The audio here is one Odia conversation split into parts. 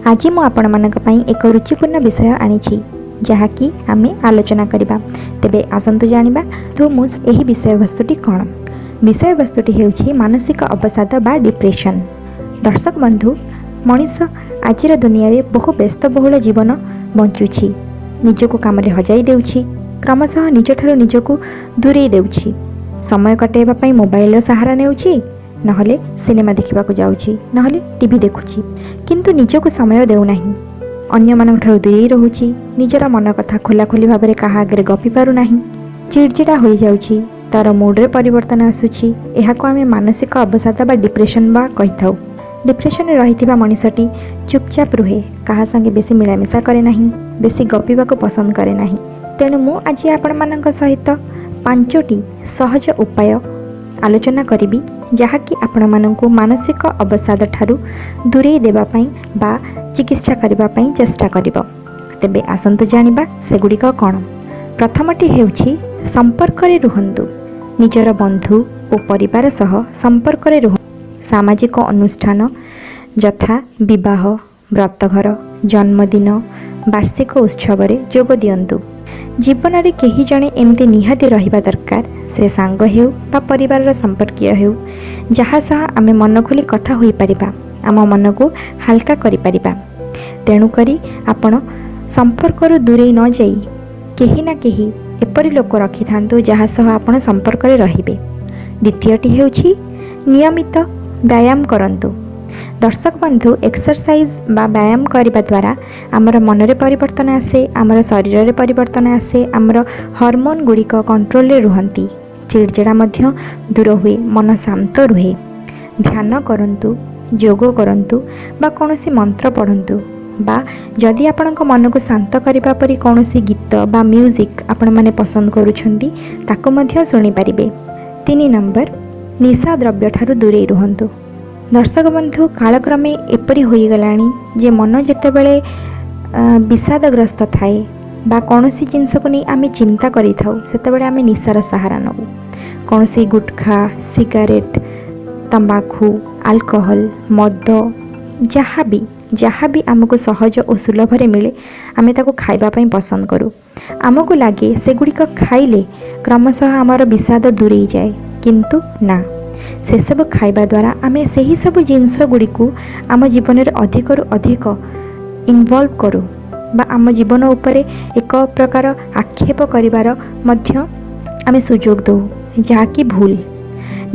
ଆଜି ମୁଁ ଆପଣମାନଙ୍କ ପାଇଁ ଏକ ରୁଚିପୂର୍ଣ୍ଣ ବିଷୟ ଆଣିଛି, ଯାହାକି ଆମେ ଆଲୋଚନା କରିବା। ତେବେ ଆସନ୍ତୁ ଜାଣିବା ତ ମୁଁ ଏହି ବିଷୟବସ୍ତୁଟି କ'ଣ। ବିଷୟବସ୍ତୁଟି ହେଉଛି ମାନସିକ ଅବସାଦ ବା ଡିପ୍ରେସନ୍। ଦର୍ଶକ ବନ୍ଧୁ, ମଣିଷ ଆଜିର ଦୁନିଆରେ ବହୁ ବ୍ୟସ୍ତବହୁଳ ଜୀବନ ବଞ୍ଚୁଛି, ନିଜକୁ କାମରେ ହଜାଇ ଦେଉଛି, କ୍ରମଶଃ ନିଜଠାରୁ ନିଜକୁ ଦୂରେଇ ଦେଉଛି। ସମୟ କଟାଇବା ପାଇଁ ମୋବାଇଲର ସାହାରା ନେଉଛି, ନହେଲେ ସିନେମା ଦେଖିବାକୁ ଯାଉଛି, ନହେଲେ ଟିଭି ଦେଖୁଛି, କିନ୍ତୁ ନିଜକୁ ସମୟ ଦେଉନାହିଁ। ଅନ୍ୟମାନଙ୍କ ଠାରୁ ଦୂରେଇ ରହୁଛି, ନିଜର ମନ କଥା ଖୋଲାଖୋଲି ଭାବରେ କାହା ଆଗରେ ଗପି ପାରୁନାହିଁ, ଚିଡ଼ଚିଡ଼ା ହୋଇଯାଉଛି, ତା'ର ମୁଡ଼ରେ ପରିବର୍ତ୍ତନ ଆସୁଛି। ଏହାକୁ ଆମେ ମାନସିକ ଅବସାଦ ବା ଡିପ୍ରେସନ୍ ବା କହିଥାଉ। ଡିପ୍ରେସନରେ ରହିଥିବା ମଣିଷଟି ଚୁପଚାପ ରୁହେ, କାହା ସାଙ୍ଗେ ବେଶୀ ମିଳାମିଶା କରେ ନାହିଁ, ବେଶୀ ଗପିବାକୁ ପସନ୍ଦ କରେ ନାହିଁ। ତେଣୁ ମୁଁ ଆଜି ଆପଣମାନଙ୍କ ସହିତ 5ଟି ସହଜ ଉପାୟ ଆଲୋଚନା କରିବି, ଯାହାକି ଆପଣମାନଙ୍କୁ ମାନସିକ ଅବସାଦ ଠାରୁ ଦୂରେଇ ଦେବା ପାଇଁ ବା ଚିକିତ୍ସା କରିବା ପାଇଁ ଚେଷ୍ଟା କରିବ। ତେବେ ଆସନ୍ତୁ ଜାଣିବା ସେଗୁଡ଼ିକ କ'ଣ। ପ୍ରଥମଟି ହେଉଛି ସମ୍ପର୍କରେ ରୁହନ୍ତୁ। ନିଜର ବନ୍ଧୁ ଓ ପରିବାର ସହ ସମ୍ପର୍କରେ ରୁହନ୍ତୁ। ସାମାଜିକ ଅନୁଷ୍ଠାନ ଯଥା ବିବାହ, ବ୍ରତଘର, ଜନ୍ମଦିନ, ବାର୍ଷିକ ଉତ୍ସବରେ ଯୋଗ ଦିଅନ୍ତୁ। ଜୀବନରେ କେହି ଜଣେ ଏମିତି ନିହାତି ରହିବା ଦରକାର, ସେ ସାଙ୍ଗ ହେଉ ବା ପରିବାରର ସମ୍ପର୍କୀୟ ହେଉ, ଯାହା ସହ ଆମେ ମନ ଖୋଲି କଥା ହୋଇପାରିବା, ଆମ ମନକୁ ହାଲକା କରିପାରିବା। ତେଣୁକରି ଆପଣ ସମ୍ପର୍କରୁ ଦୂରେଇ ନ ଯାଇ କେହି ନା କେହି ଏପରି ଲୋକ ରଖିଥାନ୍ତୁ ଯାହା ସହ ଆପଣ ସମ୍ପର୍କରେ ରହିବେ। ଦ୍ୱିତୀୟଟି ହେଉଛି ନିୟମିତ ବ୍ୟାୟାମ କରନ୍ତୁ। ଦର୍ଶକ ବନ୍ଧୁ, ଏକ୍ସରସାଇଜ୍ ବା ବ୍ୟାୟାମ କରିବା ଦ୍ୱାରା ଆମର ମନରେ ପରିବର୍ତ୍ତନ ଆସେ, ଆମର ଶରୀରରେ ପରିବର୍ତ୍ତନ ଆସେ, ଆମର ହରମୋନ୍ ଗୁଡ଼ିକ କଣ୍ଟ୍ରୋଲରେ ରୁହନ୍ତି, ଚିଡ଼ଚିଡ଼ା ମଧ୍ୟ ଦୂର ହୁଏ, ମନ ଶାନ୍ତ ରୁହେ। ଧ୍ୟାନ କରନ୍ତୁ, ଯୋଗ କରନ୍ତୁ ବା କୌଣସି ମନ୍ତ୍ର ପଢ଼ନ୍ତୁ, ବା ଯଦି ଆପଣଙ୍କ ମନକୁ ଶାନ୍ତ କରିବା ପରି କୌଣସି ଗୀତ ବା ମ୍ୟୁଜିକ୍ ଆପଣମାନେ ପସନ୍ଦ କରୁଛନ୍ତି, ତାକୁ ମଧ୍ୟ ଶୁଣିପାରିବେ। 3 ନମ୍ବର, ନିଶା ଦ୍ରବ୍ୟ ଠାରୁ ଦୂରେଇ ରୁହନ୍ତୁ। ଦର୍ଶକ ବନ୍ଧୁ, କାଳକ୍ରମେ ଏପରି ହୋଇଗଲାଣି ଯେ ମନ ଯେତେବେଳେ ବିଷାଦଗ୍ରସ୍ତ ଥାଏ ବା କୌଣସି ଜିନିଷକୁ ନେଇ ଆମେ ଚିନ୍ତା କରିଥାଉ, ସେତେବେଳେ ଆମେ ନିଶାର ସାହାରା ନେଉ। କୌଣସି ଗୁଟଖା, ସିଗାରେଟ୍, ତମ୍ବାଖୁ, ଆଲକୋହଲ, ମଦ, ଯାହା ବି ଆମକୁ ସହଜ ଓ ସୁଲଭରେ ମିଳେ, ଆମେ ତାକୁ ଖାଇବା ପାଇଁ ପସନ୍ଦ କରୁ। ଆମକୁ ଲାଗେ ସେଗୁଡ଼ିକ ଖାଇଲେ କ୍ରମଶଃ ଆମର ବିଷାଦ ଦୂରେଇ ଯାଏ, କିନ୍ତୁ ନା, ସେସବୁ ଖାଇବା ଦ୍ୱାରା ଆମେ ସେହି ସବୁ ଜିନିଷ ଗୁଡ଼ିକୁ ଆମ ଜୀବନରେ ଅଧିକରୁ ଅଧିକ ଇନଭଲ୍ଭ କରୁ ବା ଆମ ଜୀବନ ଉପରେ ଏକ ପ୍ରକାର ଆକ୍ଷେପ କରିବାର ମଧ୍ୟ ଆମେ ସୁଯୋଗ ଦେଉ, ଯାହାକି ଭୁଲ।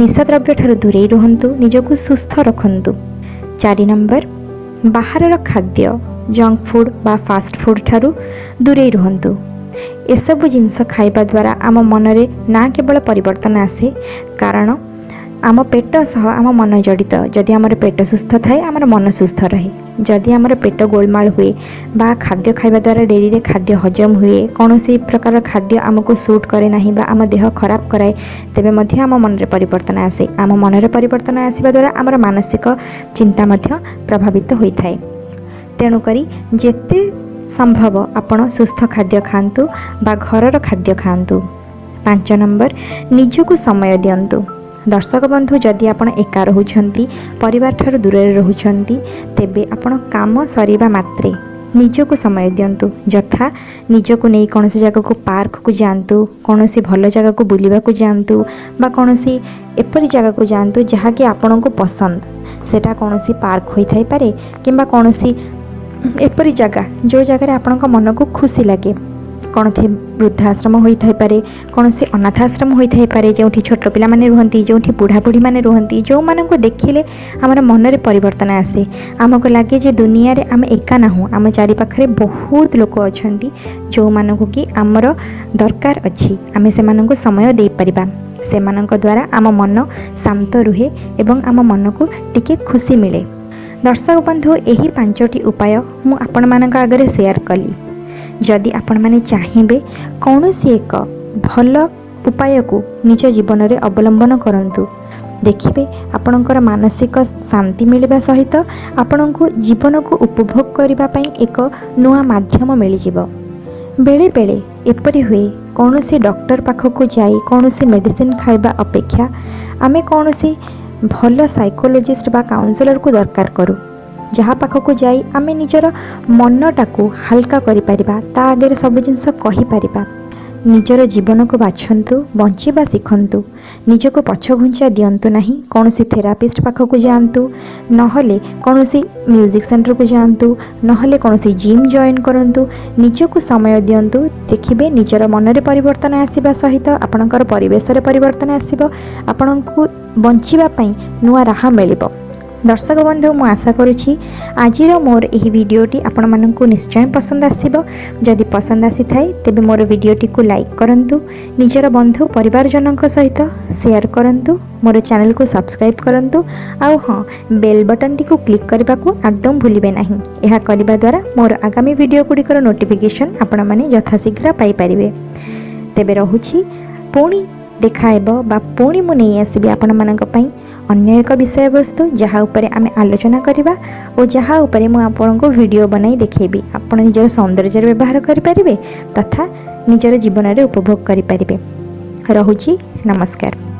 ନିଶାଦ୍ରବ୍ୟ ଠାରୁ ଦୂରେଇ ରୁହନ୍ତୁ, ନିଜକୁ ସୁସ୍ଥ ରଖନ୍ତୁ। 4 ନମ୍ବର, ବାହାରର ଖାଦ୍ୟ, ଜଙ୍କ ଫୁଡ଼୍ ବା ଫାଷ୍ଟ ଫୁଡ଼୍ ଠାରୁ ଦୂରେଇ ରୁହନ୍ତୁ। ଏସବୁ ଜିନିଷ ଖାଇବା ଦ୍ୱାରା ଆମ ମନରେ ନା କେବଳ ପରିବର୍ତ୍ତନ ଆସେ, କାରଣ ଆମ ପେଟ ସହ ଆମ ମନ ଜଡ଼ିତ। ଯଦି ଆମର ପେଟ ସୁସ୍ଥ ଥାଏ, ଆମର ମନ ସୁସ୍ଥ ରହେ। ଯଦି ଆମର ପେଟ ଗୋଳମାଳ ହୁଏ ବା ଖାଦ୍ୟ ଖାଇବା ଦ୍ୱାରା ଡେରିରେ ଖାଦ୍ୟ ହଜମ ହୁଏ, କୌଣସି ପ୍ରକାର ଖାଦ୍ୟ ଆମକୁ ସୁଟ୍ କରେ ନାହିଁ ବା ଆମ ଦେହ ଖରାପ କରାଏ, ତେବେ ମଧ୍ୟ ଆମ ମନରେ ପରିବର୍ତ୍ତନ ଆସେ। ଆମ ମନରେ ପରିବର୍ତ୍ତନ ଆସିବା ଦ୍ୱାରା ଆମର ମାନସିକ ଚିନ୍ତା ମଧ୍ୟ ପ୍ରଭାବିତ ହୋଇଥାଏ। ତେଣୁକରି ଯେତେ ସମ୍ଭବ ଆପଣ ସୁସ୍ଥ ଖାଦ୍ୟ ଖାଆନ୍ତୁ ବା ଘରର ଖାଦ୍ୟ ଖାଆନ୍ତୁ। 5 ନମ୍ବର, ନିଜକୁ ସମୟ ଦିଅନ୍ତୁ। ଦର୍ଶକ ବନ୍ଧୁ, ଯଦି ଆପଣ ଏକା ରହୁଛନ୍ତି, ପରିବାର ଠାରୁ ଦୂରରେ ରହୁଛନ୍ତି, ତେବେ ଆପଣ କାମ ସରିବା ମାତ୍ରେ ନିଜକୁ ସମୟ ଦିଅନ୍ତୁ। ଯଥା ନିଜକୁ ନେଇ କୌଣସି ଜାଗାକୁ ପାର୍କକୁ ଯାଆନ୍ତୁ, କୌଣସି ଭଲ ଜାଗାକୁ ବୁଲିବାକୁ ଯାଆନ୍ତୁ ବା କୌଣସି ଏପରି ଜାଗାକୁ ଯାଆନ୍ତୁ ଯାହାକି ଆପଣଙ୍କୁ ପସନ୍ଦ। ସେଇଟା କୌଣସି ପାର୍କ ହୋଇଥାଇପାରେ କିମ୍ବା କୌଣସି ଏପରି ଜାଗା ଯେଉଁ ଜାଗାରେ ଆପଣଙ୍କ ମନକୁ ଖୁସି ଲାଗେ। କୌଣସି ବୃଦ୍ଧାଶ୍ରମ ହୋଇଥାଇପାରେ, କୌଣସି ଅନାଥ ଆଶ୍ରମ ହୋଇଥାଇପାରେ, ଯେଉଁଠି ଛୋଟ ପିଲାମାନେ ରୁହନ୍ତି, ଯେଉଁଠି ବୁଢ଼ାବୁଢ଼ୀମାନେ ରୁହନ୍ତି, ଯେଉଁମାନଙ୍କୁ ଦେଖିଲେ ଆମର ମନରେ ପରିବର୍ତ୍ତନ ଆସେ। ଆମକୁ ଲାଗେ ଯେ ଦୁନିଆରେ ଆମେ ଏକା ନାହୁଁ, ଆମ ଚାରିପାଖରେ ବହୁତ ଲୋକ ଅଛନ୍ତି ଯେଉଁମାନଙ୍କୁ କି ଆମର ଦରକାର ଅଛି, ଆମେ ସେମାନଙ୍କୁ ସମୟ ଦେଇପାରିବା। ସେମାନଙ୍କ ଦ୍ୱାରା ଆମ ମନ ଶାନ୍ତ ରୁହେ ଏବଂ ଆମ ମନକୁ ଟିକେ ଖୁସି ମିଳେ। ଦର୍ଶକ ବନ୍ଧୁ, ଏହି 5ଟି ଉପାୟ ମୁଁ ଆପଣମାନଙ୍କ ଆଗରେ ସେୟାର କଲି। ଯଦି ଆପଣମାନେ ଚାହିଁବେ କୌଣସି ଏକ ଭଲ ଉପାୟକୁ ନିଜ ଜୀବନରେ ଅବଲମ୍ବନ କରନ୍ତୁ, ଦେଖିବେ ଆପଣଙ୍କର ମାନସିକ ଶାନ୍ତି ମିଳିବା ସହିତ ଆପଣଙ୍କୁ ଜୀବନକୁ ଉପଭୋଗ କରିବା ପାଇଁ ଏକ ନୂଆ ମାଧ୍ୟମ ମିଳିଯିବ। ବେଳେବେଳେ ଏପରି ହୁଏ, କୌଣସି ଡକ୍ଟର ପାଖକୁ ଯାଇ କୌଣସି ମେଡ଼ିସିନ ଖାଇବା ଅପେକ୍ଷା ଆମେ କୌଣସି ଭଲ ସାଇକୋଲୋଜିଷ୍ଟ ବା କାଉନସିଲରକୁ ଦରକାର କରୁ। ଯାହା ପାଖକୁ ଯାଇ ଆମେ ନିଜର ମନଟାକୁ ହାଲକା କରିପାରିବା, ତା ଆଗରେ ସବୁ ଜିନିଷ କହିପାରିବା। ନିଜର ଜୀବନକୁ ବାଛନ୍ତୁ, ବଞ୍ଚିବା ଶିଖନ୍ତୁ, ନିଜକୁ ପଛଘୁଞ୍ଚା ଦିଅନ୍ତୁ ନାହିଁ। କୌଣସି ଥେରାପିଷ୍ଟ ପାଖକୁ ଯାଆନ୍ତୁ, ନହେଲେ କୌଣସି ମ୍ୟୁଜିକ୍ ସେଣ୍ଟରକୁ ଯାଆନ୍ତୁ, ନହେଲେ କୌଣସି ଜିମ୍ ଜଏନ୍ କରନ୍ତୁ, ନିଜକୁ ସମୟ ଦିଅନ୍ତୁ। ଦେଖିବେ ନିଜର ମନରେ ପରିବର୍ତ୍ତନ ଆସିବା ସହିତ ଆପଣଙ୍କର ପରିବେଶରେ ପରିବର୍ତ୍ତନ ଆସିବ, ଆପଣଙ୍କୁ ବଞ୍ଚିବା ପାଇଁ ନୂଆ ରାହା ମିଳିବ। ଦର୍ଶକ ବନ୍ଧୁ, ମୁଁ ଆଶା କରୁଛି ଆଜିର ମୋର ଏହି ଭିଡ଼ିଓଟି ଆପଣମାନଙ୍କୁ ନିଶ୍ଚୟ ପସନ୍ଦ ଆସିବ। ଯଦି ପସନ୍ଦ ଆସିଥାଏ ତେବେ ମୋର ଭିଡ଼ିଓଟିକୁ ଲାଇକ୍ କରନ୍ତୁ, ନିଜର ବନ୍ଧୁ ପରିବାରଜନଙ୍କ ସହିତ ସେୟାର କରନ୍ତୁ, ମୋର ଚ୍ୟାନେଲକୁ ସବସ୍କ୍ରାଇବ୍ କରନ୍ତୁ, ଆଉ ହଁ, ବେଲ୍ ବଟନ୍ଟିକୁ କ୍ଲିକ୍ କରିବାକୁ ଆଦୌ ଭୁଲିବେ ନାହିଁ। ଏହା କରିବା ଦ୍ୱାରା ମୋର ଆଗାମୀ ଭିଡ଼ିଓ ଗୁଡ଼ିକର ନୋଟିଫିକେସନ୍ ଆପଣମାନେ ଯଥାଶୀଘ୍ର ପାଇପାରିବେ। ତେବେ ରହୁଛି, ପୁଣି ଦେଖାହେବ ବା ପୁଣି ମୁଁ ନେଇ ଆସିବି ଆପଣମାନଙ୍କ ପାଇଁ ଅନ୍ୟ ଏକ ବିଷୟବସ୍ତୁ, ଯାହା ଉପରେ ଆମେ ଆଲୋଚନା କରିବା ଓ ଯାହା ଉପରେ ମୁଁ ଆପଣଙ୍କୁ ଭିଡ଼ିଓ ବନାଇ ଦେଖେଇବି। ଆପଣ ନିଜର ସୌନ୍ଦର୍ଯ୍ୟର ବ୍ୟବହାର କରିପାରିବେ ତଥା ନିଜର ଜୀବନରେ ଉପଭୋଗ କରିପାରିବେ। ରହୁଛି, ନମସ୍କାର।